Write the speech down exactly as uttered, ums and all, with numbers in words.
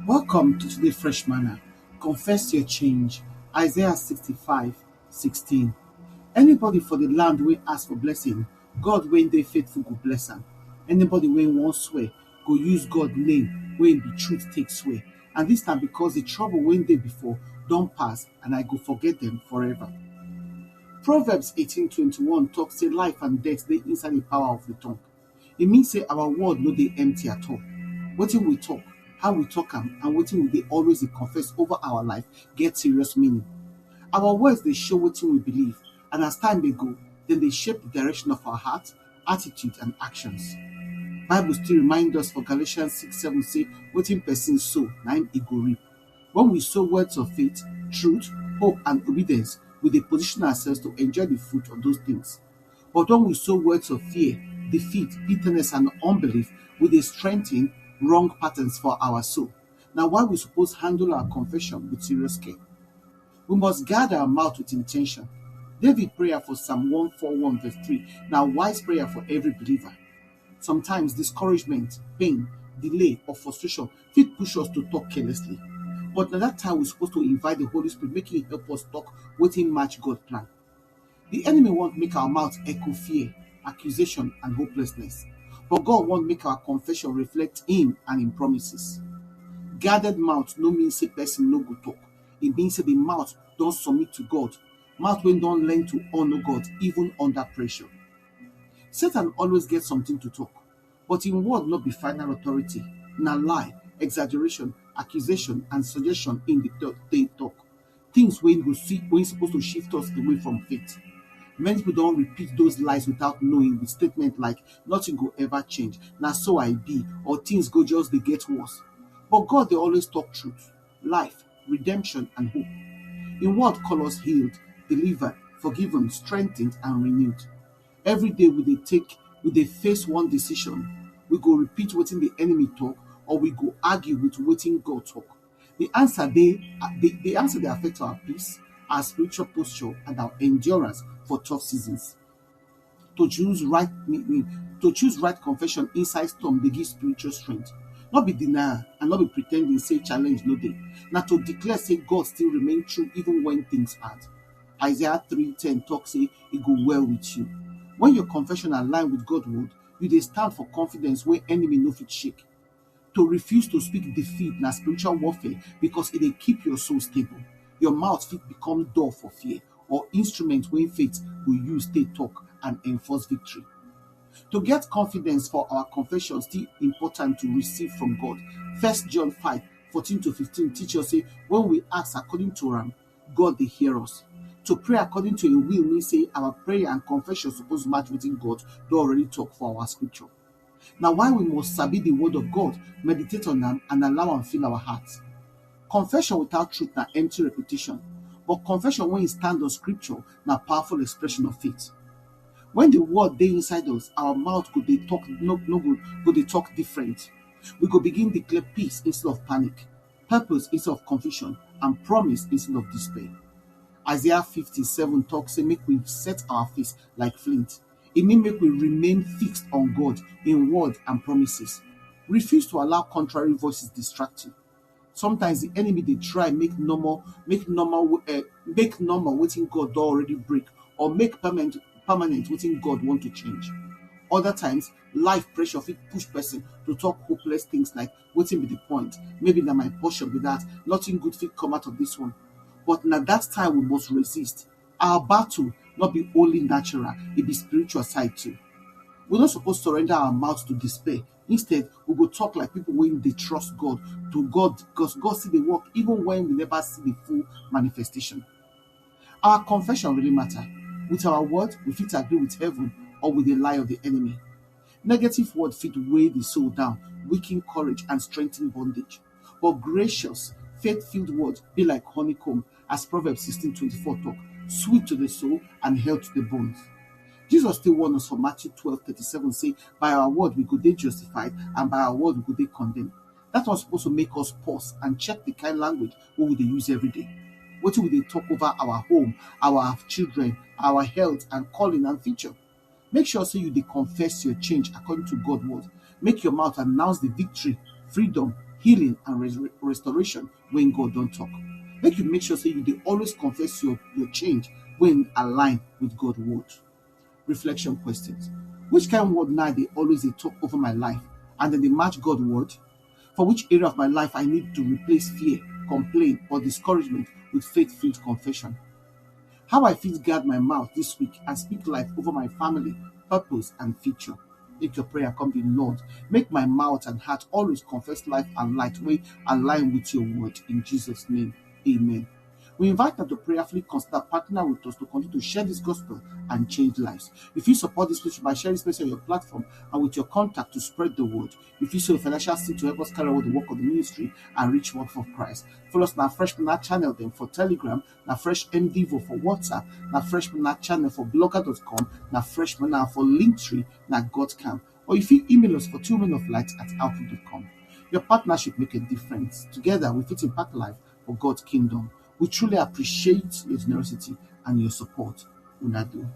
Welcome to today Fresh Manna. Confess your change. Isaiah sixty-five sixteen. Anybody for the land wey ask for blessing, God wey dey faithful go bless am. Anybody wey wan swear go use God name wey be truth take swear. And this na because the trouble wey dey before don pass and I go forget them forever. Proverbs eighteen twenty-one talk say life and death dey inside the power of the tongue. E mean say our word no dey empty at all. Wetin we talk, how we talk am, and wetin we dey always dey confess over our life get serious meaning. Our words dey show wetin we believe, and as time dey go, dem dey shape the direction of our heart, attitude, and actions. Bible still remind us for Galatians six seven say wetin person sow, na im e go reap. When we sow words of faith, truth, hope, and obedience, we dey position ourselves to enjoy the fruit of those things. But when we sow words of fear, defeat, bitterness, and unbelief, we dey strengthen wrong patterns for our soul. Na why we suppose handle our confession with serious care. We must guard our mouth with intention. David prayer for Psalm one four one verse three na wise prayer for every believer. Sometimes discouragement, pain, delay, or frustration fit push us to talk carelessly. But na that time we suppose to invite the Holy Spirit make He help us talk wetin match God plan. The enemy want make our mouth echo fear, accusation, and hopelessness. But God want make our confession reflect Him and Him promises. Guarded mouth no mean say person no go talk. E mean say the mouth don submit to God. Mouth wey don learn to honor God even under pressure. Satan always get something to talk, but im word no be final authority. Na lie, exaggeration, accusation, and suggestion im dey talk, dey talk. Things wey go see wey suppose to shift us away from faith. Many people don repeat those lies without knowing with statement like nothing go ever change, na so I be, or things go just dey get worse. But God dey always talk truth, life, redemption, and hope. Im word call us healed, delivered, forgiven, strengthened, and renewed. Every day we dey take, we dey face one decision. We go repeat wetin the enemy talk, or we go argue with wetin God talk. The answer dey, the, the answer dey affect our peace, our spiritual posture, and our endurance for tough seasons. To choose right, to choose right confession inside storm dey give spiritual strength. No be denial and no be pretending say challenge no dey. Na to declare say God still remain true even when things hard. Isaiah three ten talk say e go well with you. When your confession align with God word, you dey stand for confidence wey enemy no fit shake. To refuse to speak defeat na spiritual warfare because e dey keep your soul stable. Your mouth fit become door for fear or instrument wey faith go use take talk and enforce victory. To get confidence for our confession still important to receive from God. First John five fourteen to fifteen teach us say when we ask according to am, God dey hear us. To pray according to im will mean say our prayer and confession suppose match wetin God don already talk for our scripture. Na why we must sabi the word of God, meditate on am, and allow am fill our heart. Confession without truth na empty repetition, but confession wey stand on scripture na powerful expression of faith. When the word dey inside us, our mouth go dey talk no no go go dey talk different. We go begin declare peace instead of panic, purpose instead of confusion, and promise instead of despair. Isaiah fifty-seven talk say make we set our face like flint. E mean make we remain fixed on God, im word and promises. Refuse to allow contrary voices distract you. Sometimes the enemy dey try make normal make normal uh, make normal wetin God don already break or make permanent permanent wetin God want to change. Other times, life pressure fit push person to talk hopeless things like wetin be the point? Maybe na my portion be that. Nothing good fit come out of this one. But na that time we must resist. Our battle not be only natural, it be spiritual side too. We no suppose surrender our mouth to despair. Instead, we go talk like people wey dey trust God to God because God see the work even when we never see the full manifestation. Our confession really matter. With our word, we fit agree with heaven or with the lie of the enemy. Negative word fit weigh the soul down, weaken courage, and strengthen bondage. But gracious, faith-filled word be like honeycomb, as Proverbs sixteen twenty-four talk, sweet to the soul and health to the bones. Jesus still warn us for Matthew twelve thirty-seven say, by our word we go dey justified and by our word we go dey condemned. That one suppose to make us pause and check the kind language wey we dey use every day. Wetin we dey talk over our home, our children, our health and calling and future. Make sure say you dey confess your change according to God word. Make your mouth announce the victory, freedom, healing and res- restoration when God don talk. Make you make sure say you dey always confess your your change when align with God word. Reflection questions: which kind word now dey always dey talk over my life and then dey match God word? For which area of my life I need to replace fear, complain, or discouragement with faith-filled confession? How I fit guard my mouth this week and speak life over my family, purpose, and future? Make your prayer come be: Lord, make my mouth and heart always confess life and light wey align with your word. In Jesus' name, amen. We invite them to prayerfully consider partner with us to continue to share this gospel and change lives. If you support this ministry by sharing this message on your platform and with your contact to spread the word, if you sow a financial seed to help us carry out the work of the ministry and reach one for Christ, follow us on our Fresh Manna channel then for Telegram, na Fresh M Devo for WhatsApp, na Fresh Manna channel for blogger dot com, na Fresh Manna for Linktree, na God Camp. Or if you email us for two men of light at outlook dot com. Your partnership make a difference. Together, we fit impact life for God's kingdom. We truly appreciate your generosity and your support. Una do.